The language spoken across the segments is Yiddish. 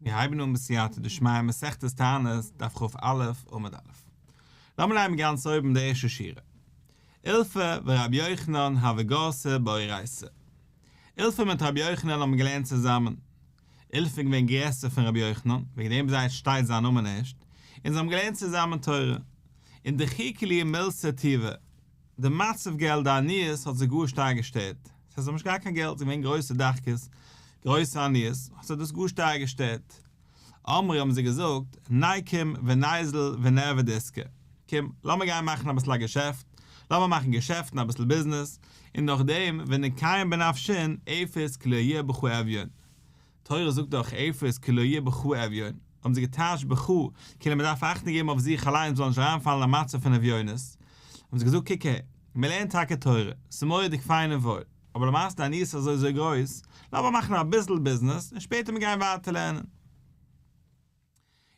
מיר הייבן אן בסייעתא דשמיא מסכת תענית, דף כ"א, עמוד א'. לאמיר ליינען גאנץ אויבן די ערשטע שורה. אילפא ורבי יוחנן הוו גרסי באורייתא. אילפא מיט רבי יוחנן האבן געלערנט צוזאמען. אילפא איז געווען גרעסער פון רבי יוחנן, וועגן דעם זייט שטייט זיין נאמען ערשט, און זיי האבן געלערנט צוזאמען תורה. און דחיקא להו מילתא טובא. די מצב געלט די עניות האט זיי גאר שטארק געשטערט, דאס הייסט זיי האבן נישט געהאט קיין געלט, ס'איז געווען גרויסע דחקות, גרויסע עניות, האט זיי דאס גאר שטארק געשטערט. אמרי האבן זיי געזאגט, ניקום וניזיל ונעביד עיסקא, קום, לאמיר גיין מאכן אביסל א געשעפט, לאמיר מאכן געשעפטן אביסל ביזנעס, און נאכדעם ונקיים בנפשין אפס כי לא יהיה בך אביון. תורה זאגט דאך אפס כי לא יהיה בך אביון, האבן זיי געטייטשט בך כאילו מען דארף אכטונג געבן אויף זיך אליינס מען זאל נישט אריינפאלן אין א מצב פון אביונות, האבן זיי געזאגט קוק הער, מען לערנט טאקע תורה, ס'איז מורא'דיג פיין און וואויל, אבער למעשה די עניות איז אזוי אזוי גרויס, לאמיר מאכן אביסל ביזנעס און שפעטער מיר גייען ווייטער לערנען.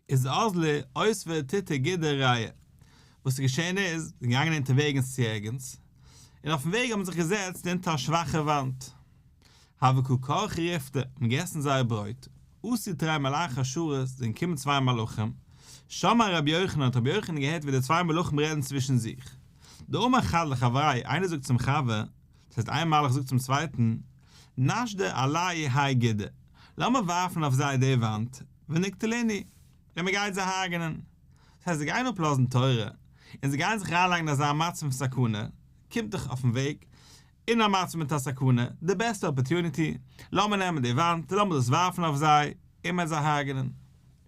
איז אזלו אותבו תותי גודא רעיא. וואס איז געשען איז, זיי זענען געגאנגען אונטערוועגנס צו ערגענץ, און אויפן וועג האבן זיך געזעצט אונטער א שוואכע וואנט. הוו קא כרכי ריפתא, האבן געגעסן זייער ברויט. אתו תרי מלאכי השרת, זענען געקומען צוויי מלאכים. שמע רבי יוחנן, האט רבי יוחנן געהערט ווי די צוויי מלאכים רעדן צווישן זיך. דאמר חד לחבריה, איינער זאגט צום חבר, דאס הייסט איין מלאך זאגט צום צווייטן, נשדי עלייהו האי גודא, לאמיר ווארפן אויף זיי די וואנט, ונקטלינהו, און מען גייט זיי הרג'נען. דאס הייסט זיי גייען אפלאזן תורה, און זיי גייען זיך אריינלייגן אין אזא מצב פון סכנה, קומט דאך אויפן וועג, אין א מצב מיט א סכנה, די בעסטע opportunity, לאמיר נעמען די וואנט, לאמיר דאס ווארפן אויף זיי, און מען וועט זיי הרג'נען.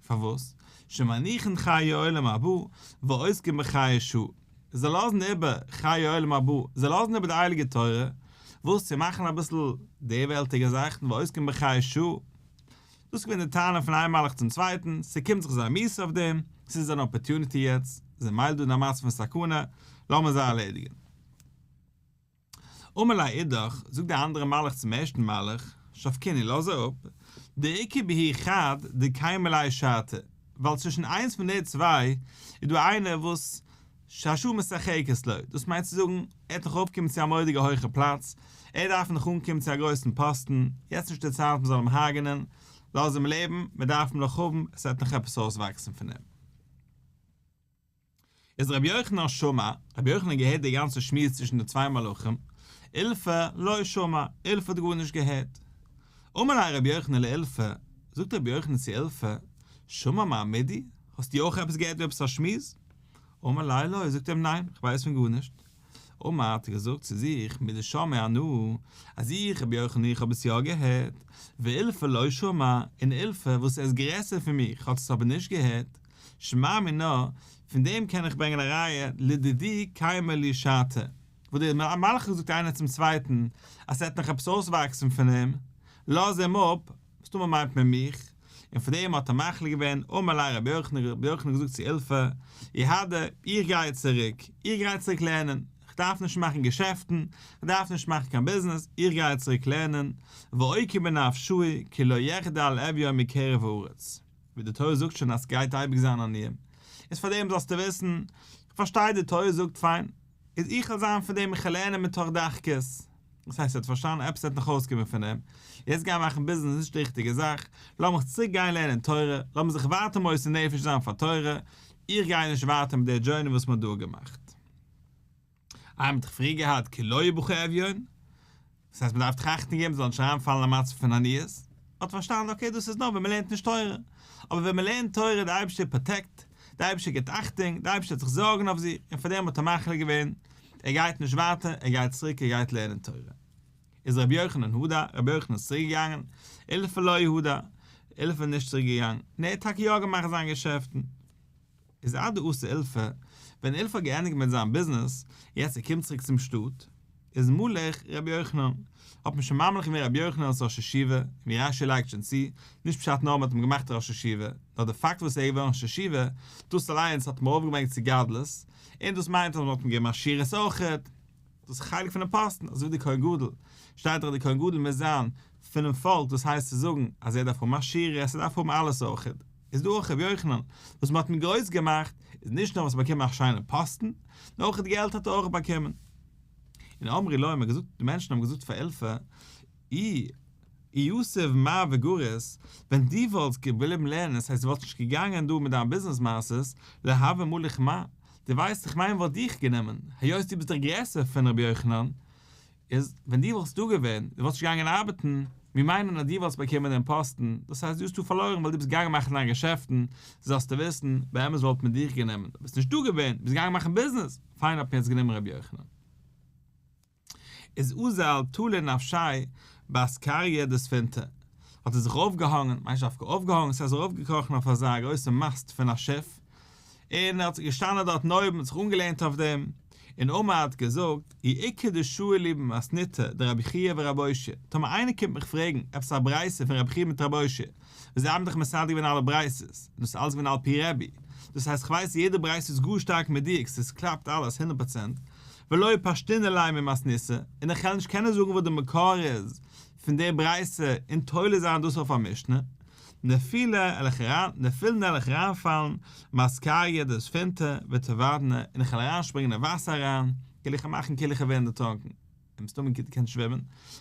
פארוואס? שמניחין חיי עולם הבא ועוסקין בחיי שעה. זיי לאזן איבער חיי עולם הבא, זיי לאזן איבער די הייליגע תורה, וואס? צו מאכן אביסל די וועלטיגע זאכן, ועוסקין בחיי שעה. דאס איז געווען די טענה פון איין מלאך צום צווייטן, ס'קומט זיך זיי מיתה אויף דעם, ס'איז אן opportunity יעצט, זיי מילא דא אין א מצב פון סכנה, לאמיר זיי ערלעדיגן. אמר ליה אידך, זאגט דער אנדערער מלאך צום ערשטן מלאך, שבקינהו לאז זיי אפ, דאיכא בהו חד דקיימא ליה שעתא, ווייל צווישן איינס פון די צוויי איז דא איינער וואס שהשעה משחקת לו, דאס מיינט צו זאגן, ער וועט נאך אויפקומען צו א מורא'דיגע הויכע פלאץ, ער דארף נאך אנקומען צו א גרויסן פאסטן, יעצט נישט די צייט מען זאל אים הרג'נען, לאז אים לעבן, מען דארף אים נאך האבן, עס וועט נאך עפעס אויסוואקסן פון אים. איז רבי יוחנן שמע, רבי יוחנן האט געהערט די גאנצע שמועס צווישן די צוויי מלאכים, אילפא לא שמע, אילפא האט גארנישט געהערט. אמר ליה רבי יוחנן לאילפא, זאגט רבי יוחנן צו אילפא, שמע מר מידי, האסטו אויך עפעס געהערט דא עפעס א שמועס? אמר ליה לא, זאגט ער אים ניין, איך ווייס פון גארנישט. אמר האט ער געזאגט צו זיך, מדשמעי אנא, אז איך רבי יוחנן איך האב עס יא געהערט, ואילפא לא שמע, און אילפא וואס ער איז גרעסער פון מיך האט עס אבער נישט געהערט, שמע מינה, פון דעם קען איך ברענגען א ראיה לדידי קיימא לי שעתא, וואס דער מלאך האט געזאגט איינער צום צווייטן אז ס'וועט נאך עפעס אויסוואקסן פון אים, לאז אים אפ, מסתמא מיינט מען מיך, און פון דעם האט ער מחליט געווען, אמר ליה רבי יוחנן, רבי יוחנן האט געזאגט צו אילפא, יהדא, איך גיי צוריק, איך גיי צוריק לערנען, איך דארף נישט מאכן געשעפטן, איך דארף נישט מאכן קיין ביזנעס, איך גיי צוריק לערנען, ואוקי בנפשאי כי לא יחדל אביון מקרב הארץ. ווי די תורה זאגט שוין אז סגייט אייביג זיין עניים, איז פאר דעם זאלסטו וויסן, כ'פארשטיי די תורה זאגט פיין, איז איך וועל זיין פון דעם איך וועל לערנען מתוך דחקות, דאס הייסט ער האט פארשטאנען עפעס וועט נאך אויסקומען פון דעם, יעצט גיין מאכן ביזנעס איז נישט די ריכטיגע זאך, לאמיך צוריק גיין לערנען תורה, לאמיר זיך ווייטער מוסר נפש זיין פאר תורה, איך גיי נישט ווייטער מיט די journey וואס מען האט דא געמאכט. איי מ'האט דאך פריער געהאט כי לא יהיה בך אביון, דאס הייסט מ'דארף טראכטן געבן מ'זאל נישט אריינפאלן אין א מצב פון עניות, האט פארשטאנען okay דאס איז נאר ווען מ'לערנט נישט תורה, אבער ווען מ'לערנט תורה די אייבערשטער protect, די אייבערשטער גיבט אכטונג, די אייבערשטער וועט זיך זארגן אויף זיך, און פאר דעם האט ער מחליט געווען, ער גייט נישט ווייטער, ער גייט צוריק ער גייט לערנען תורה. איז רבי יוחנן הדר, רבי יוחנן איז צוריק געגאנגען, אילפא לא הדר, אילפא איז נישט צוריק געגאנגען, און ער האט טאקע יא געמאכט זיין געשעפטן. איז עד דאתא אילפא, ווען אילפא האט געענדיגט מיט זיין ביזנעס, יעצט ער קומט צוריק צום שטאט, איז מלך רבי יוחנן, האט מען שוין ממליך געווען רבי יוחנן אלס ראש ישיבה, ווי רש"י לייגט שוין צו, נישט פשט נאר מען האט אים געמאכט ראש ישיבה, נאר די פאקט וואס ער איז געווארן ראש ישיבה, דאס אליינס האט אים ארויפגעברענגט צו גדלות, און דאס מיינט אז מען האט אים געגעבן עשירות אויכעט, דאס איז חלק פונעם פאסטן, אזוי ווי די כהן גדול, שטייט דאך די כהן גדול מוז זיין פונעם פאלק, דאס הייסט צו זאגן אז ער דארף האבן עשירות, ער דארף האבן אלעס אויכעט. איז דא אויך רבי יוחנן וואס מען האט אים גרויס געמאכט, איז נישט נאר וואס באקומען א שיינעם פאסטן, נאר אויך געלט האט ער אויך באקומען. און אמרו לו, מען האט געזאגט, די מענטשן האבן געזאגט פאר אילפא, אי. אי יתיב מר וגריס, ווען דו וואלטסט געבליבן לערנען, עס הייסט דו וואלסט נישט געגאנגען דא מיט דיין ביזנעס מעשות, לא הוה מליך מר, דו ווייסט איך מיין וואלט דיך גענומען, היות דו ביסט דאך גרעסער פון רבי יוחנן, איז ווען דו וואלסט דא געווען, דו וואלסט נישט געגאנגען ארבעטן, מיר מיינען אז דו וואלסט באקומען דעם פאסטן, דאס הייסט דו האסט דא פארלוירן ווייל דו ביסט געגאנגען מאכן דיין געשעפטן, זאלסטו וויסן, באמת וואלט מען דיך גענומען, דו ביסט נישט דא געווען, דו ביסט געגאנגען מאכן ביזנעס, פיין האט מען יעצט גענומען רבי יוחנן. איז אזל תלי נפשיה באסקריא דספינתא, האט ער זיך אויפגעהאנגען, מיינט נישט דווקא אויפגעהאנגען, ס'איז ארויפגעקראכן אויף אזא גרויסע מאסט פון א שיף, און ער האט געשטאנען דארטן אויבן, האט זיך אנגעלענט אויף דעם, און אמר האט געזאגט, אי איכא דשאיל לי במתניתא דרבי חייא ורבי אושעיא, טאמער איינער קומט מיך פרעגן עפעס א ברייתא פון רבי חייא מיט רבי אושעיא, וואס זיי האבן דאך מסדר געווען אלע ברייתות, און דאס איז אלעס געווען על פי רבי, דאס הייסט כ'ווייס יעדע ברייתא איז גאר שטארק מדויק, ס'קלאפט אלעס הונדערט פראצענט, ולא פשטינא ליה ממתניתא, און איך וועל נישט קענען זאגן וואס די מקור איז פון די ברייתא און תולה זיין דאס אויף א משנה, נפילנא וועל איך אריין, נפילנא וועל איך אריינפאלן, מאסקריא דספינתא וטבענא, און איך וועל אריינשפרינגען אין וואסער אריין, כאילו איך וועל מאכן כאילו איך וועל ווערן דערטראנקען. און מסתמא גוט געקענט שווימען,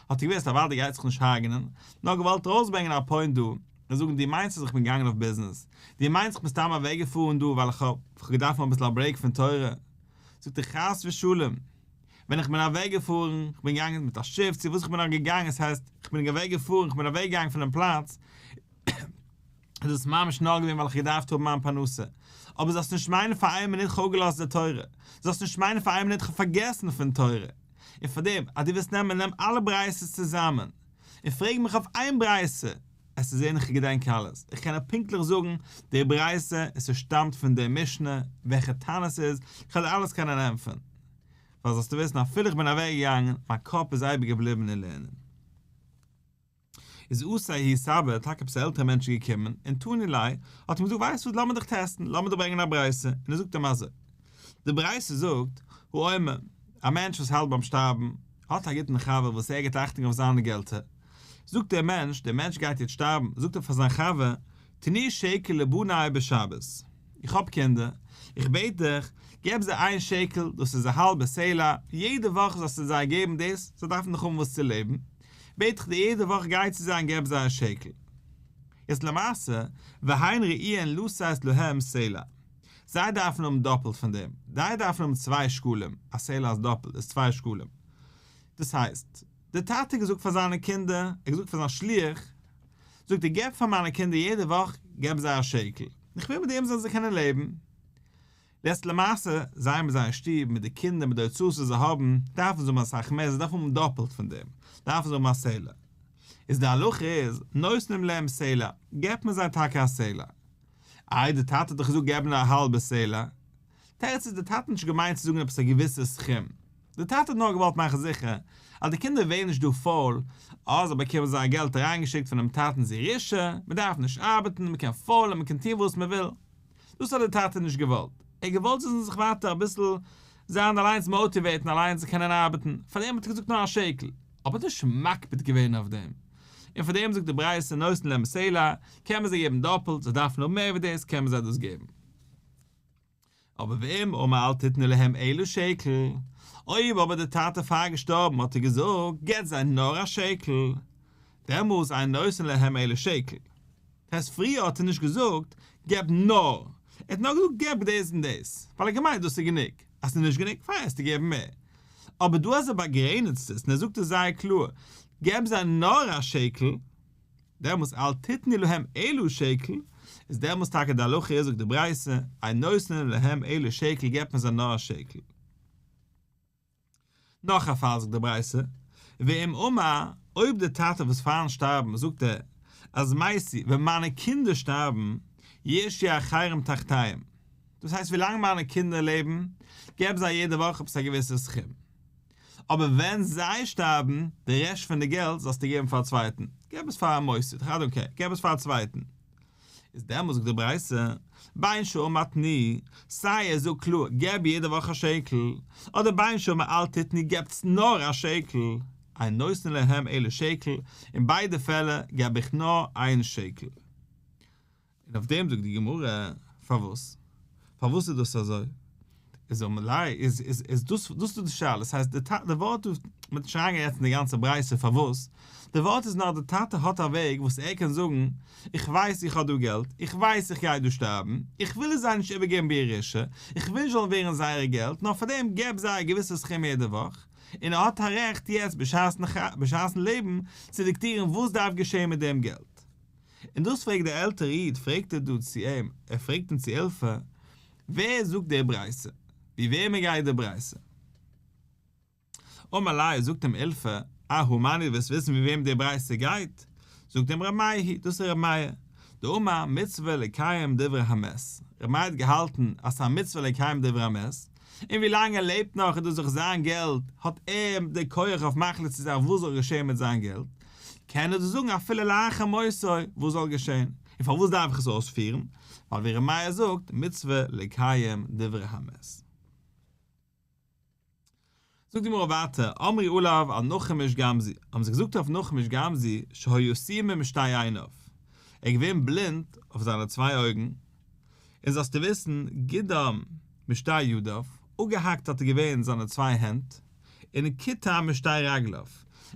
האט ער געוואוסט אוודאי גייט זיך נישט הרג'נען, נאר געוואלט ארויסברענגען א פוינט דא, און זאגן דו מיינסט אז איך בין געגאנגען אויף ביזנעס, דו מיינסט איך בין סתם אוועק געפארן דא ווייל איך האב געדארפט אביסל א ברעיק פון תורה, זאגט ער חס ושלום, ווען איך בין אוועק געפארן, איך בין געגאנגען מיט א שיף צו וואס איך בין נאר געגאנגען, עס הייסט איך בין אוועק געפארן, איך בין אוועק געגאנגען פונעם פלאץ, איז דאס ממש נאר געווען ווייל איך געדארפט האבן מיין פרנסה. אבער זאלסט נישט מיינען פאר איין מינוט כ'האב אפגעלאזט די תורה. זאלסט נישט מיינען פאר איין מינוט כ'האב פארגעסן פון תורה. און פאר דעם, אז דו ווילסט נעמען, נעם אלע ברייתות צוזאמען. און פרעג מיך אויף איין ברייתא. וועסטו זען איך געדענק אלעס. איך קען דיר פונקטליך זאגן די ברייתא, און ס'שטאמט פון די משנה, וועלכע תנא ס'איז, כ'וועל דיר אלעס קענען ענטפערן. ווייל זאלסטו וויסן אפילו איך בין אוועקגעגאנגען, מיין קאפ איז אייביג געבליבן אין לערנען. איז אתא ההוא סבא, טאקע עפעס א עלטערע מענטש איז געקומען, און תני ליה, האט אים געזאגט ווייסט וואס לאמיר דיך טעסטן, לאמיר דיר ברענגען א ברייתא, און ער זאגט אים אזוי, די ברייתא זאגט, האומר, א מענטש וואס האלט ביים שטארבן, האט א גוטן חבר וואס ער גיבט אכטונג אויף זיינע געלטער, זאגט דער מענטש, דער מענטש גייט יעצט שטארבן, זאגט ער פאר זיין חבר, תנו שקל לבני בשבת, איך האב קינדער, איך בעט דיך, געב זיי איין שקל, דאס איז א האלבע סלע, יעדע וואך זאלסטו זיי געבן דאס, זיי דארפן דאך האבן וואס צו לעבן, בעט איך דיר יעדע וואך גיי צו זיי און געב זיי א שקל. יעצט למעשה, והן ראויין לתת להם סלע. זיי דארפן האבן דאפלט פון דעם, זיי דארפן האבן צוויי שקלים, א סלע איז דאפלט, איז צוויי שקלים. דאס הייסט, דער טאטע האט געזאגט פאר זיינע קינדער, ער האט געזאגט פאר זיין שליח, זאגט ער געב פאר מיינע קינדער יעדע וואך געב זיי א שקל, איך וויל מיט דעם זאלן זיי קענען לעבן. יעצט למעשה, זיי מיט זייער שטוב, מיט די קינדער, מיט די הוצאות וואס זיי האבן, דארפן זיי האבן אסאך מער, זיי דארפן האבן דאפלט פון דעם, דארפן זיי האבן א סלע. איז די הלכה איז, נותנים להם סלע, געבט מען זיי טאקע א סלע. איי די טאטע האט דאך געזאגט געב נאר א האלבע סלע. תירוץ איז די טאטע האט נישט געמיינט צו זאגן עפעס א געוויסע סכום, די טאטע האט נאר געוואלט מאכן זיכער אז די קינדער ווערן נישט דא פויל, אז זיי באקומען זייער געלט אריינגעשיקט פונעם טאטנ'ס ירושה, מען דארף נישט ארבעטן, מען קען פוילן, מען קען טון וואס מען וויל. דאס האט די טאטע נישט געוואלט, ער האט געוואלט זיי זאלן זיך ווייטער אביסל זיין אליינס מאטיוועיטן אליינס צו קענען ארבעטן, פארדעם האט ער געזאגט נאר א שקל, אבער האט נישט מקפיד געווען אויף דעם, און פארדעם זאגט די ברייתא נותן להם סלע, קען מען זיי געבן דאפלט, זיי דארפן האבן מער ווי דאס קען מען זיי דאס געבן. אבער ואם אמר אל תתנו להם אלא שקל, אויב אבער די טאטע פאר געשטארבן האט ער געזאגט געבט זיי נאר א שקל, דעמאלס אין נותן להם אלא שקל. הייסט פריער האט ער נישט געזאגט געב נאר, ער האט נאר געזאגט געב דאס און דאס, ווייל ער האט געמיינט דאס איז גענוג, אז ס'איז נישט גענוג פיין וועסטו געבן מער. אבער דא אז ער באגרעניצט עס און ער זאגט עס זייער קלאר, געב זיי נאר א שקל, דעמאלס אל תתנו להם אלא שקל, איז דעמאלס טאקע די הלכה איז זאגט די ברייתא, אין נותנין להם אלא שקל געבט מען זיי נאר א שקל. נאך א פאל זאגט די ברייתא, ואם אמר, אויב די טאטע וואס פארן שטארבן זאגט ער אז מתי ווען מיינע קינדער שטארבן יירשו אחרים תחתיהם, דאס הייסט ווילאנג מיינע קינדער לעבן געב זיי יעדע וואך עפעס א געוויסע סכום, אבער ווען זיי שטארבן די רעשט פון די געלט זאלסטו געבן פאר א צווייטן, געב עס פאר א מוסד, איי דאנט קעיר, געב עס פאר א צווייטן. איז דעמאלס זאגט די ברייתא, בין שאמר תנו, סיי ער זאגט קלאר געב יעדע וואך א שקל, אדער בין שאמר אל תתנו געבטס נאר א שקל, אין נותנין להם אלא שקל, אין ביידע פעלער געב איך נאר איין שקל. און אויף דעם זאגט די גמרא, פארוואס? פארוואס איז דאס אזוי? איז אמר ליה, איז איז איז דאס דאס איז די שאלה, ס'הייסט די די ווארט דא. מ'וועט נישט אריינגיין יעצט אין די גאנצע ברייתא פארוואס, די ווארט איז נאר די טאטע האט א וועג וואס ער קען זאגן, איך ווייס איך האב דא געלט, איך ווייס איך גיי דא שטארבן, איך וויל עס זיי נישט איבערגעבן בירושה, איך וויל נישט זאל ווערן זייערע געלט, נאר פארדעם געב זיי א געוויסע סכום יעדע וואך, און ער האט א רעכט יעצט בשעת'ן לעבן צו דיקטירן וואס דארף געשען מיט דעם געלט. און דאס פרעגט דער עלטערע איד פרעגט ער דא צו אים, ער פרעגט אים צו אילפא, ווער זאגט די ברייתא? ווי וועמען גייט די ברייתא? אמר ליה, זאגט אים אילפא, אהא מני דו ווילסט וויסן ווי וועם די ברייתא גייט? זאגט אים ר' מאיר היא, דאס איז ר' מאיר, דאמר מצוה לקיים דברי המת, ר' מאיר האט געהאלטן אז ס'איז א מצוה לקיים דברי המת, און ווי לאנג ער לעבט נאך איז דאס דאך זיין געלט, האט ער די כח אויף מחליט צו זיין וואס זאל געשען מיט זיין געלט, קען ער דאס זאגן אפילו לאחר מותו וואס זאל געשען, און פארוואס דארף איך עס אויספירן? ווייל ווי ר' מאיר זאגט מצוה לקיים דברי המת. זאגט די גמרא ווייטער, אמרו עליו על נחום איש גם זו, האבן זיי געזאגט אויף נחום איש גם זו, שהיה סומא משתי עיניו, ער איז געווען בלינד אויף זיינע צוויי אויגן, און זאלסטו וויסן, גודם משתי ידיו, אפגעהאקט האט ער געווען זיינע צוויי הענט, און קיטע משתי רגליו,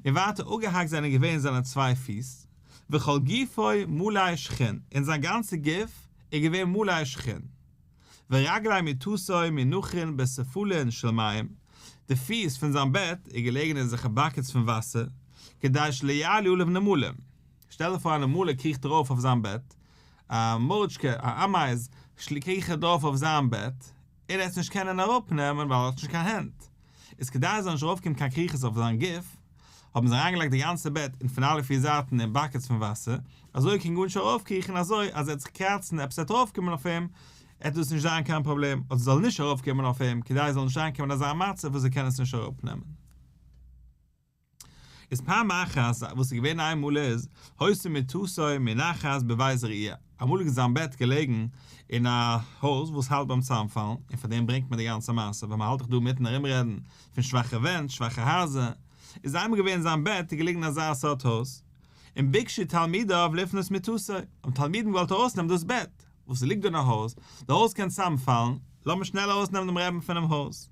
און ווייטער אפגעהאקט זענען געווען זיינע צוויי פיס, וכל גופו מלא שחין, און זיין גאנצע גוף איז געווען מלא שחין. ורגלי מיטתו מונחין בספלין של מים, די פיס פון זיין בעט איז געלעגן אין אזעלכע buckets פון וואסער, כדי שלא יעלו עליו נמלים, שטעל דיר פאר א נמלה קריכט ארויף אויף זיין בעט, א מוראשקע, א אמייז, קריכט ארויף אויף זיין בעט, און ער וועט עס נישט קענען אראפנעמען ווייל ער האט נישט קיין הענט, איז כדי עס זאל נישט ארויפקומען קיין קריכות אויף זיין גוף, האבן זיי אריינגעלייגט די גאנצע בעט און פון אלע פיר זייטן אין buckets פון וואסער, אזוי קען גארנישט ארויפקריכן אזוי אז ער וועט זיך קראצן עפעס וועט ארויפקומען אויף אים, עט דאס נישט זיין קיין פראבלעם, אדער זאל נישט ארויפקומען אויף אים, כדי עס זאל נישט אריינקומען אין אזא מצב וואס ער קען עס נישט אראפנעמען. איז פעם אחת, וואס איז געווען איינמאל איז, היתה מיטתו מונחת בבית רעוע, אמאל איז זיין בעט געלעגן אין א הויז וואס האלט ביים צוזאמפאלן, און פאר דעם ברענגט מען די גאנצע מעשה, ווייל מען האלט דאך דא מיטן ארומרעדן פון שוואכע ווענט, שוואכע הייזער, איז איינמאל געווען זיין בעט איז געליגן אין אזא סארט הויז, און ביקשו תלמידיו לפנות מיטתו, האבן תלמידים געוואלט ארויסנעמען דאס בעט, וואס ליגט דא אין א הויז, די הויז קען צוזאמפאלן, לאמיר שנעל ארויסנעמען דעם רעבן פונעם הויז.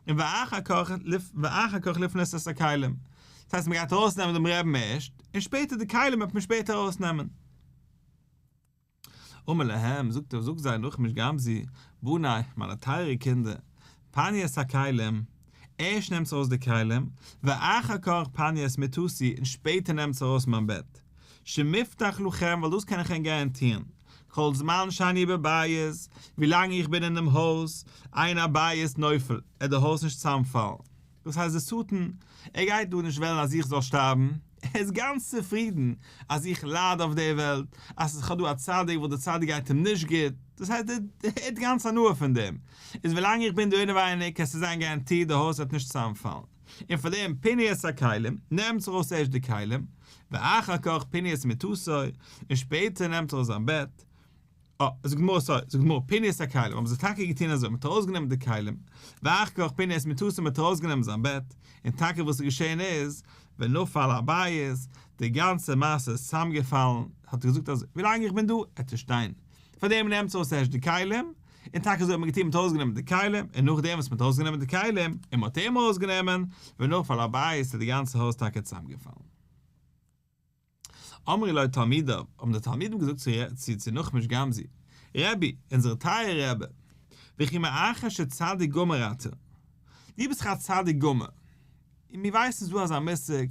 און ואחר כך ואחר כך לפנות את הכלים. דאס הייסט מען גייט ארויסנעמען דעם רעבן ערשט, און שפעטער די כלים וועט מען שפעטער ארויסנעמען. אמר להם, זאגט ער, זאגט זיי נחום איש גם זו, בני, מיינע טייערע קינדער, פנו את הכלים, ערשט נעמטס ארויס די כלים, ואחר כך פנו את מיטתי, און שפעטער נעמטס ארויס מיין בעט. שמובטח לכם, ווייל דאס קען איך ענק גאראנטירן, כל זמן שאני בבית, ווילאנג איך בין אינעם הויז, אין הבית נופל, עט די הויז נישט צוזאמפאלן. דאס הייסט דער שטן, ער גייט דא נישט וועלן אז איך זאל שטארבן, ער איז גאנץ צופרידן אז איך לייד אויף דער וועלט, אז איך האב דא א צדיק וואס דער צדיק גייט אים נישט גוט, דאס הייסט ער האט גאנץ הנאה פון דעם, איז ווילאנג איך בין דא אינעווייניג קענסטו זיין גאראנטירט די הויז וועט נישט צוזאמפאלן, און פאר דעם פנו את הכלים, נעמטס ארויס ערשט די כלים, ואחר כך פנו את מיטתו, און שפעטער נעמטס ארויס זיין בעט, אה, זאגט גמרא sorry, זאגט גמרא פנו את הכלים, האבן זיי טאקע געטון אזוי, מען האט ארויסגענומען די כלים, ואחר כך פנו את מיטתו, מען האט ארויסגענומען זיין בעט, און טאקע וואס איז געשען איז, ונפל הבית, די גאנצע מעשה איז צוזאמגעפאלן, האט ער געזאגט אזוי, ווילאנג איך בין דא, עט ער שטיין, פארדעם נעמטס ארויס ערשט די כלים, און טאקע אזוי האט מען געטון, מען האט ארויסגענומען די כלים, און נאכדעם וואס מען האט ארויסגענומען די כלים, און מען האט אים ארויסגענומען, ונפל הבית, איז די גאנצע הויז טאקע צוזאמגעפאלן. אמרו לו תלמידיו, האבן די תלמידים געזאגט צו צו נחום איש גם זו, רבי, אונזער טייערער רבי, וכי מאחר שצדיק גמור אתה, דו ביסט דאך א צדיק גמור, און מיר ווייסן ס'איז דא אזא מושג,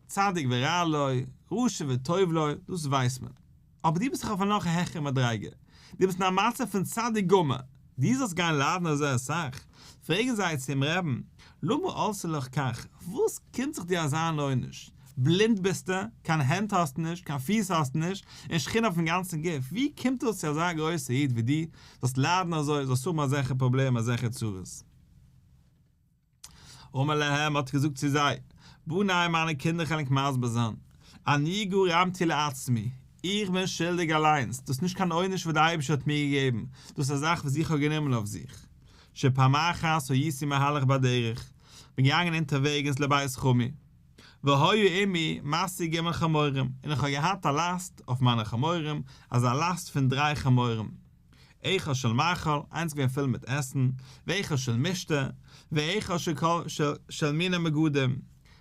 צדיק ורע לו, רשע וטוב לו, דאס ווייסט מען. אבער דו ביסט דאך אויף א נאך העכערע מדריגה, דו ביסט אין א מצב פון צדיק גמור, דו זאלסט גיין ליידן אזוי אסאך, פרעגן זיי צום רעבן, למה עלתה לך כך, וואס קומט זיך דיר אזא אן עונש, בלינד ביסטו, קיין הענט האסטו נישט, קיין פיס האסטו נישט, און שחין אויפן גאנצן גוף, ווי קומט דאס צו אזא גרויסע איד ווי דו, זאלסט ליידן אזוי, זאלסט האבן אזעלכע פראבלעמען, אזעלכע צרות. אמר להם, האט ער געזאגט צו זיי, בני מיינע קינדער כ'על ענק מסביר זיין, אני גרמתי לעצמי, איך בין שולדיג אליינס, דאס איז נישט קיין עונש וואס דער אייבערשטער האט מיר געגעבן, דאס איז א זאך וואס איך האב גענומען אויף זיך, שפעם אחת הייתי מהלך בדרך, כ'בין געגאנגען אונטערוועגנס לבית חמי, והיה עמי משאוי ג' חמורים, און איך האב געהאט א לאסט אויף מיינע חמורים, אזא לאסט פון דריי חמורים, אחד של מאכל, איינס געווען פול מיט עסן, ואחד של משתה, ואחד של מיני מגדים.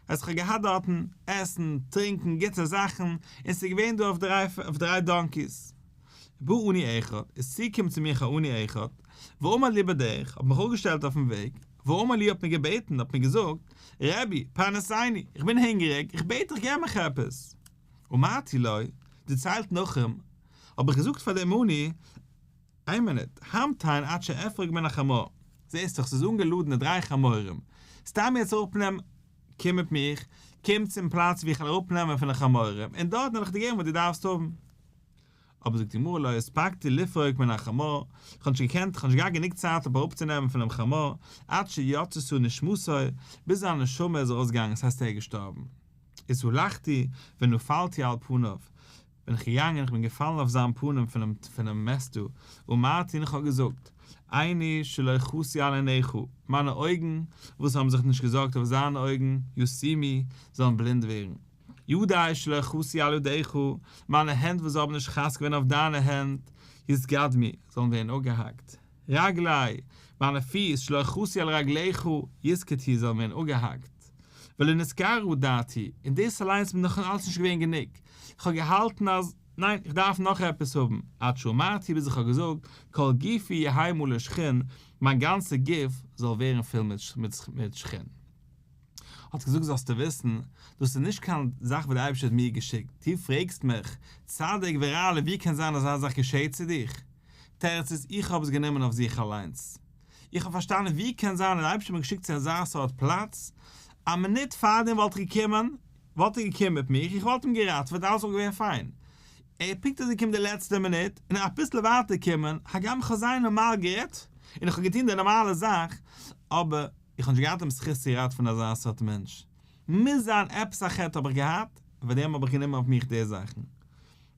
אז כ'האב געהאט דארטן עסן, טרינקן, גוטע זאכן, און ס'איז געווען דא אויף דריי אויף דריי donkeys. בא עני אחד, איז צוגעקומען צו מיך א עני אחד, ועמד לי בדרך, האט מיך אפגעשטעלט אויפן וועג, ואמר לי האט מיר געבעטן, האט מיר געזאגט, רבי, פרנסני, איך בין הונגעריג, איך בעט דיך געב מיך עפעס. אמרתי לו, דערציילט נחום, האב איך געזאגט פאר דעם עני, איין מינוט, המתן עד שאפרוק מן החמור, זעסט דאך ס'איז אנגעלאדענע דריי חמורים, סתם יעצט אראפנעמען, קום מיט מיך, קום צום פלאץ וואו איך וועל אראפנעמען פון די חמורים, און דארטן וועל איך דיר געבן וואס דו דארפסט האבן. אבער זאגט די גמרא לא הספקתי לפרוק מן החמור, איך האב נישט געקענט, איך האב נישט געהאט גענוג צייט אויף אראפצונעמען פונעם חמור, עד שיצתה נשמתו, ביז זיין נשמה איז ארויסגעגאנגען, ס'הייסט ער איז געשטארבן. איז הלכתי ונפלתי על פניו, בין איך געגאנגען, איך בין געפאלן אויף זיין פנים פונעם פונעם מת דא, ואמרתי און איך האב געזאגט, עיני שלא חסו על עיניך, מיינע אויגן וואס האבן זיך נישט געזארגט אויף זיינע אויגן, יתומו, זאלן בלינד ווערן. ידי שלא חסו על ידיך, מיינע הענט וואס האבן נישט חס געווען אויף דיינע הענט, יתגדמו, זאלן ווערן אפגעהאקט. רגלי, מיינע פיס, שלא חסו על רגליך, יסקטו, זאלן ווערן אפגעהאקט. ולא נתקררה דעתי, און דאס אליינס איז מיר נאך אלץ נישט געווען גענוג, איך האב געהאלטן אז, ניין, איך דארף נאך עפעס האבן, עד שאמרתי ביז איך האב געזאגט, כל גופי יהא מלא שחין, מיין גאנצע גוף זאל ווערן פול מיט שחין. האט געזאגט זאלסטו וויסן, דאס איז נישט קיין זאך וואס דער אייבערשטער האט מיר געשיקט, דו פרעגסט מיך, צדיק ורע לו ווי קען זיין אזא זאך געשעט צו דיך? תירוץ איז איך האב עס גענומען אויף זיך אליינס, איך האב פארשטאנען ווי קען זיין אז דער אייבערשטער האט מיר געשיקט צו אזא סארט פלאץ, א מינוט פארדעם וואלט איך געקומען, וואלט ער געקומען מיט מיך, איך וואלט אים געראטעוועט, אלעס וואלט געווען פיין. ער איז פונקט אזוי געקומען די לעצטע מינוט, און אביסל ווייטער געקומען, הגם איך האב זייער נארמאל גערעדט, און איך האב געטון די נארמאלע זאך, אבער איך האב נישט געהאט דעם זכות צו ראטעווען אזא סארט מענטש. מוז זיין עפעס א חטא האב איך געהאט, און פאר דעם האב איך גענומען אויף מיך די זאכן.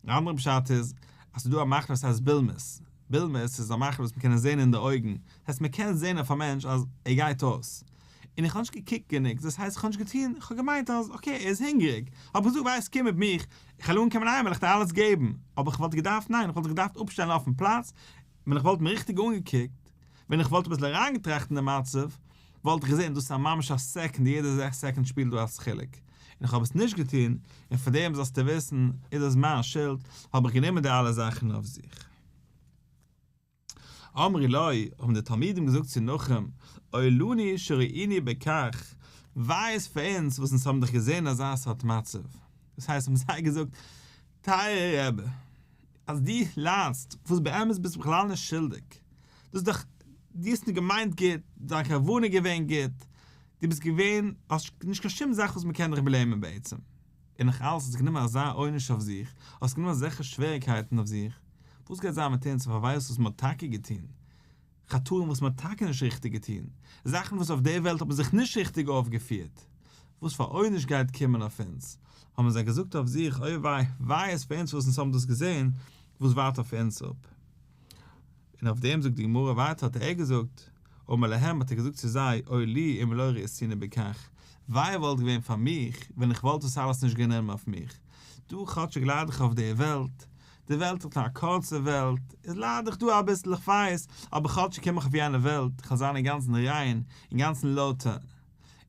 אן אנדערע פשט איז, אז ס'איז דא א מחלה וואס הייסט בולמוס. בולמוס איז א מחלה וואס מ'קען עס זען אין די אויגן. דאס הייסט מ'קען זען אויף א מענטש אז ער גייט אויס. און איך האב נישט געקוקט גענוג, דאס הייסט איך האב נישט געטון, איך האב געמיינט אז okay, ער איז הונגעריג. האב איך געזאגט ווייסט קום מיט מיך, איך וועל אנקומען אהיים וועל איך דיר אלעס געבן. אבער איך וואלט געדארפט, ניין, איך וואלט זיך געדארפט אפשטעלן אויפן פלאץ, ווען איך וואלט מיר ריכטיג אנגעקוקט, ווען איך וואלט אביסל אריינגעטראכט אין די מצב, וואלט איך געזען דאס איז א ממש א סעקונד, יעדע סעקונד שפילט דא א חילוק. און איך האב עס נישט געטון, און פאר דעם זאלסטו וויסן, איז דאס מיין שולד, האב איך גענומען די אלע זאכן אויף זיך. אמרו לו, האבן די תלמידים געזאגט צו נחום, אוי לנו שראינו בכך, וויי איז פאר אונז וואס אונז האבן דיך געזען אזא סארט מצב. דאס הייסט האבן זיי געזאגט, טייערער רבי, אז דו ליידסט, וואס באמת ביסטו בכלל נישט שולדיג, דאס איז דאך, דו האסט נישט געמיינט גוט, דיין כוונה איז געווען גוט, דו ביסט געווען, האסט נישט קיין שום זאך וואס מען קען דיך blame ען בעצם, און נאך אלעס האסטו גענומען אזא עונש אויף זיך, האסט גענומען אזעלכע שוועריקייטן אויף זיך, וואס גייט זיין מיט אונז אויף עבירות וואס מען האט טאקע געטון, חטאים וואס מען האט טאקע נישט ריכטיג געטון, זאכן וואס אויף דער וועלט האט מען זיך נישט ריכטיג אויפגעפירט, וואס פאר עונש גייט קומען אויף אונז? האבן זיי געזאגט אויף זיך, אוי וויי, וויי איז פאר אונז וואס אונז האבן דאס געזען, וואס ווארט אויף אונז אפ? און אויף דעם זאגט די גמרא ווייטער האט ער געזאגט, אמר להם האט ער געזאגט צו זיי, אוי לי אם לא ראיתוני בכך, וויי וואלט געווען פאר מיך ווען איך וואלט דאס אלעס נישט גענומען אויף מיך, דא כאטשיג לייד איך אויף דער וועלט, די וועלט איז נאר א קורצע וועלט, איז לייד איך דא אביסל איך ווייס, אבער כאטשיג קום איך אויף יענע וועלט, איך וועל זיין אינגאנצן ריין, אינגאנצן לויטער.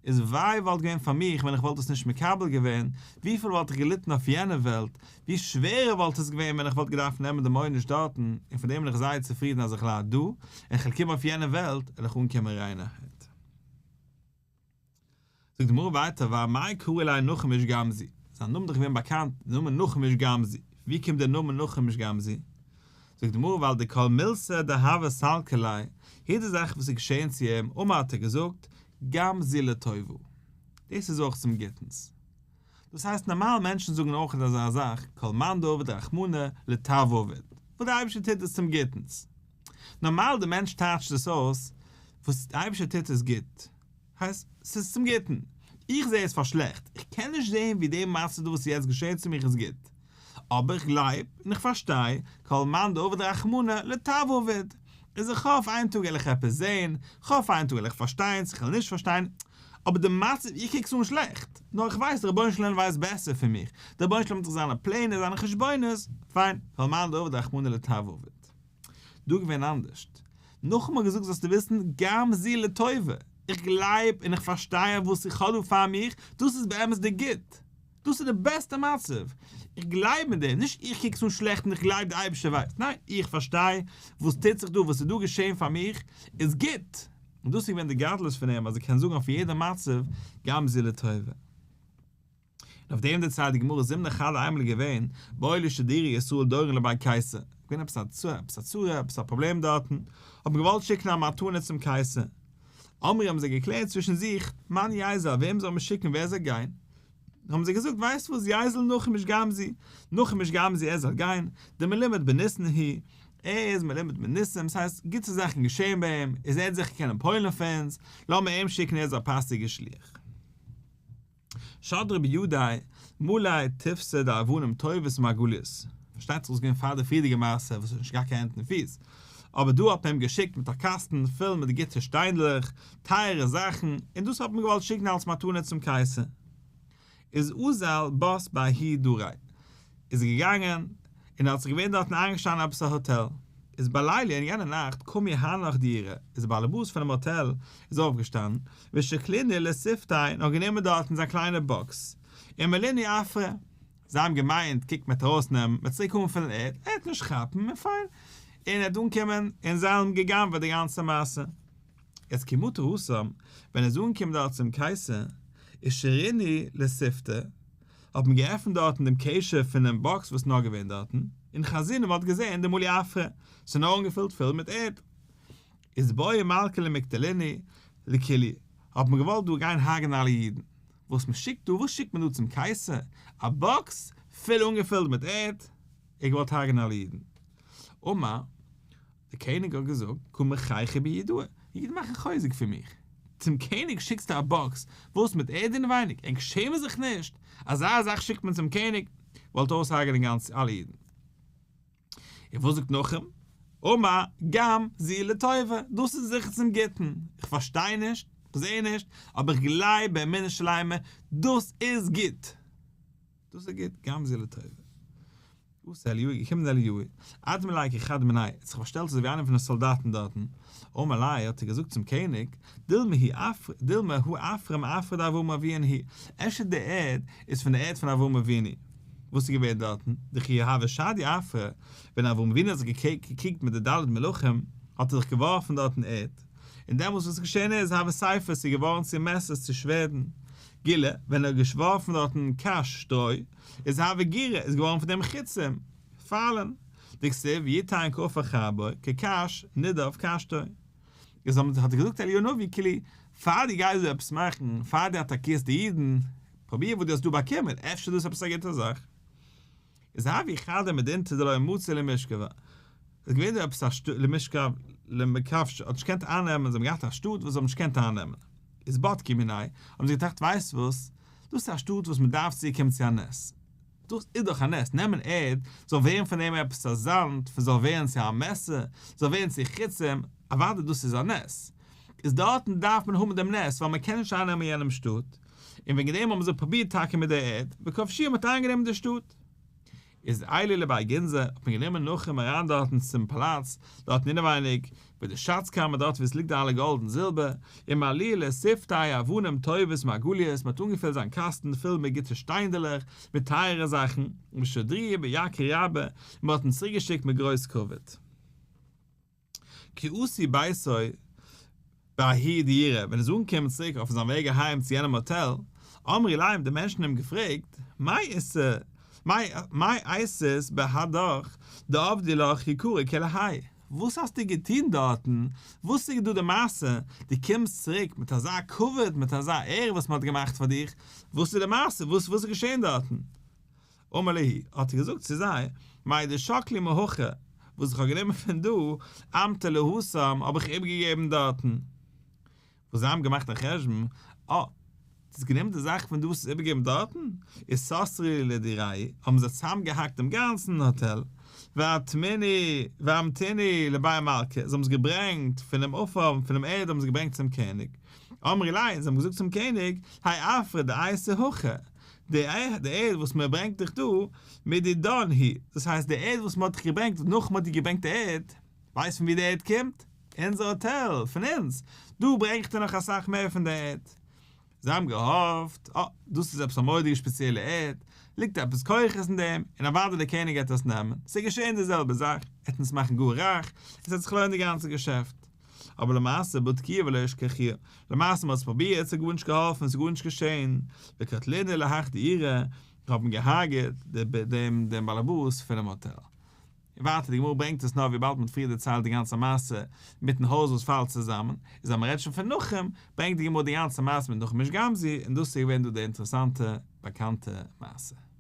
איז וויי וואלט געווען פאר מיך ווען איך וואלט עס נישט מקבל געווען, וויפיל וואלט איך געליטן אויף יענע וועלט, ווי שווערער וואלט עס געווען ווען איך וואלט געדארפט נעמען דעם עונש דארטן, און פון דעם בין איך זייער צופרידן אז איך לייד דא, און כ'וועל קומען אויף יענע וועלט, וועל איך אנקומען ריינערהייט. זאגט די גמרא ווייטער ואמאי קרו ליה נחום איש גם זו, זיין נאמען איז דאך געווען באקאנט די נאמען נחום איש גם זו, ווי קומט דער נאמען נחום איש גם זו? זאגט די גמרא ווייל דכל מילתא דהוה סלקא ליה, יעדע זאך וואס איז געשען צו אים, אמר האט ער געזאגט, גם זו לטובה, דאס איז אויך צום גוטנס. דאס הייסט נארמאל מענטשן זאגן אויך אזא זאך, כל מאן דעביד רחמנא לטב עביד, וואס דער אייבערשטער טוט איז צום גוטנס. נארמאל די מענטש טייטשט עס אויס, וואס דער אייבערשטער טוט איז גוט. הייסט, ס'איז צום גוטן. איך זע עס פאר שלעכט. איך קען נישט זען ווי די מצב דא וואס איז יעצט געשען צו מיך איז גוט. אבער איך גלייב און איך פארשטיי, כל מאן דעביד רחמנא לטב עביד. איז איך האף איין טאג וועל איך עפעס זען, כ'האף איין טאג וועל איך פארשטיין, צו כ'וועל נישט פארשטיין. אבער די מצב, איך קוק עס אן שלעכט. נאר איך ווייס, דער רבונו של עולם ווייסט בעסער פון מיך. דער רבונו של עולם האט זיך זיינע פלענער, זיינע חשבונות. פיין, כל מאן דעביד רחמנא לטב עביד. דא געווען אנדערשט. נחום האט געזאגט זאלסטו וויסן גם זו לטובה. איך גלייב און איך פארשטיי אז וואס איך האב דא פאר מיך, דאס איז באמת די גוט. דאס איז די בעסטע מצב. איך גלייב אין דעם, נישט איך קוק עס אן שלעכט און איך גלייב די אייבערשטער ווייסט. ניין, איך פארשטיי וואס טוט זיך דא, וואס איז דא געשען פאר מיך, איז גוט. און דאס איז געווען די גדלות פון אים, אז ער קען זאגן אויף יעדע מצב, גם זו לטובה. און אויף דעם דערציילט די גמרא זימנא חדא איינמאל איז געווען, בעו לשדורי ישראל דורון לבי קיסר, געווען עפעס א צרה, עפעס א פראבלעם דארטן, האט מען געוואלט שיקן א מתנה צום קיסר. אמרי האבן זיי געקלערט צווישן זיך, מאן ייזל, וועם זאל מען שיקן, ווער זאל גיין? האבן זיי געזאגט, ווייסט וואס, ייזל נחום איש גם זו, נחום איש גם זו ער זאל גיין, דמלומד בניסין הוא, ער איז מלומד בניסים, ס'הייסט, גוטע זאכן געשען ביי אים, איז ער וועט זיכער קענען פועל'ן פאר אונז, לאמיר אים שיקן ער איז א פאסיגער שליח. שדרו בידיה מלא טיפתא דאבנים טובות ומרגליות, פארשטייט זיך דאס איז געווען פאר די פריערדיגע מעשה וואס האט נישט געהאט קיין הענט און פיס, אבער דא האט מען אים געשיקט מיט א קאסטן פול מיט גוטע שטיינדלעך, טייערע זאכן, און דאס האט מען געוואלט שיקן אלס מתנה צום קייסער. איז אזל בת בההוא דריה איז ער געגאנגען און האט זיך געווען דארטן איינגעשטאנען עפעס א האטעל, איז בליליא אין יענע נאכט קמו הנך דיורא, איז דער באלעבאס פונעם האטעל איז אויפגעשטאנען, ושקלינהו לסיפתיה און האט גענומען דארטן זיין קליינע באקס, ומלינהו עפרא, זיי האבן געמיינט קוק מען וועט ארויסנעמען, מען וועט צוריק אנפילן ערד, ער וועט נישט כאפן און פיין, און ער וועט אנקומען און זיי האבן גע'גנב'עט די גאנצע מעשה. יעצט כי מטא התם, ווען ער איז אנגעקומען דארט צום קיסר, ושרינהו לסיפתיה, האט מען געעפנט דארטן דעם קשר פונעם באקס וואס נאר געווען דארטן, און חזינהו מ'האט געזען דמלי עפרא, ס'איז נאר אנגעפילט פול מיט ערד. איז בעי מלכא למקטלינהו לכולהו, האט מען געוואלט דא גיין הרג'נען אלע אידן. וואס מען שיקט דא, וואס שיקט מען דא צום קיסר? א באקס פול אנגעפילט מיט ערד? ער האט געוואלט הרג'נען אלע אידן. אמר. דער קעניג האט געזאגט, קא מחייכי בי יהודאי, אידן מאכן חוזק פון מיך, צום קעניג שיקסטו א באקס, וואס מיט ערד אינעווייניג, ענק שעמען זיך נישט? אזא זאך שיקט מען צום קעניג? וואלט אויסהרג'נען גאנץ אלע אידן. און וואס זאגט נחום? אמר, גם זו לטובה, דאס איז זיכער צום גוטן, איך פארשטיי נישט, איך זע נישט, אבער איך גלייב באמונה שלימה, דאס איז גוט! דאס איז גוט, גם זו לטובה. אתא אליהו, געקומען אליהו, אדמי ליה כחד מינייהו, האט זיך פארשטעלט אזוי ווי איינער פון די סאלדאטן דארטן, אמר ליה, האט ער געזאגט צום קעניג, דילמא הוא עפרא, דילמא הא עפרא מעפרא דאברהם אביהן הוא, אפשר די ערד איז פון די ערד פון אברהם אבינו. וואס איז געווען דארטן? דכי הוה שדי עפרא, ווען אברהם אבינו האט זיך געקריגט מיט די ד' מלכים, האט ער זיך געווארפן דארטן ערד, און דעמאלס וואס איז געשען איז, הוו סיפי, ס'איז געווארן צו מעסערס צו שווערדן, גילא, ווען ער האט געווארפן דארטן קש, שטרוי, איז הוו גירי, איז געווארן פון דעם חיצים, פיילן, דכתיב יתן כעפר חרבו, כקש נידף קשתו. איז האט ער געזאגט אליהו הנביא כאילו, פאר דו גייסט דא עפעס מאכן, פאר דו אטאקירסט די אידן, פרוביר וואס דו האסט דא באקומען, אפשר איז דאס עפעס א גוטע זאך. איז הוה חדא מדינתא דלא מצו למשכבא, איז געווען דא עפעס א שטאט למשכב למכבשא האט נישט געקענט אייננעמען, זיי האבן געהאט א שטאט וואס זיי האבן נישט געקענט אייננעמען, איז בדקו מיניה, האבן זיי געטראכט ווייסט וואס, דאס איז א שטאט וואס מען דארף צוקומען צו א נס, דאס איז דאך א נס, נעמען ערד, זאל ווערן פון דעם עפעס א זאמד, פון זאל ווערן צו א מעסער, זאל ווערן צו חיצים, אוודאי דאס איז א נס, איז דארטן דארף מען האבן דעם נס ווייל מען קען נישט אייננעמען יענעם שטאט, און וועגן דעם האבן זיי פרובירט טאקע מיט דער ערד, וכבשוה מ'האט איינגענומען די שטאט. איז עייליה לבי גנזא, האט מען גענומען נחום אריין דארטן צום פאלאץ, דארטן אינעווייניג, ביי די שאץ קאמער דארט וואו עס ליגט די אלע גאלד און זילבער, ומלו לסיפתיה אבנים טובות ומרגליות, מען האט אנגעפילט זיין קאסטן פול מיט גוטע שטיינדעלעך, מיט טייערע זאכן, ושדרוה ביקר רבה, און מען האט אים צוריקגעשיקט מיט גרויס כבוד. כי אתא ביתיה בההוא דיורא, ווען ער איז אנגעקומען צוריק אויף זיין וועג אהיים צו יענעם האטעל, אמרו ליה האבן די מענטשן אים געפרעגט, מאי איתא, מאי אייתית בהדך דעבדו לך יקרא כלהאי, וואס האסטו געטון דארטן, וואס איז דא די מעשה, דו קומסט צוריק מיט אזא כבוד, מיט אזא עהרע וואס מען האט געמאכט פאר דיך, וואס איז די מעשה, וואס איז געשען דארטן? אמר להו, האט ער געזאגט צו זיי, מאי דשקלי מהכא, וואס איך האב גענומען פון דא, אמטו להתם, האב איך איבערגעגעבן דארטן. וואס זיי האבן געמאכט א חשבון, אה, דו האסט גענומען די זאך פון דא וואס איז איבערגעגעבן דארטן, איז סתרו לדירייהו, האבן זיי צוזאמגעהאקט דעם גאנצן האטעל, ואמטינהו לבי מלכא, זיי האבן עס געברענגט פונעם עפר, פונעם ערד האבן זיי געברענגט צום קעניג. אמרו ליה, זיי האבן געזאגט צום קעניג, האי עפרא דאייתי הכא, די ערד וואס מען ברענגט דיך דא, מדידן הוא, דאס הייסט די ערד וואס מען האט דיך געברענגט, נאך מען האט דיר געברענגט די ערד, ווייסט פון ווי די ערד קומט? אונזער האטעל, פון אונז, דא ברענג איך דיר נאך אסאך מער פון די ערד. זיי האבן געהאפט, אה, דאס איז עפעס א מורא'דיגע שפעציעלע ערד, ליגט עפעס כוחות אין דעם, און אוודאי דער קעניג גייט עס נעמען. ס'איז געשען די זעלבע זאך, ער וועט אונז מאכן גאר רייך, עס וועט זיך לוינען די גאנצע געשעפט. אבער למעשה בדקוה ולא אשכחוה, למעשה מ'האט עס פרובירט, ס'האט גארנישט געהאלפן, ס'איז גארנישט געשען, וקטלינהו להך דיורא, האט מען געהארגעט דעם דעם באלעבאס פונעם האטעל. און ווייטער די גמרא ברענגט עס נאר וויבאלד מ'האט פריער דערציילט די גאנצע מעשה מיטן הויז וואס פאלט צוזאמען, איז אז מ'רעדט שוין פון נחום, ברענגט די גמרא די גאנצע מעשה מיט נחום איש גם זו, און דאס איז געווען דא די אינטערעסאנטע באקאנטע מעשה.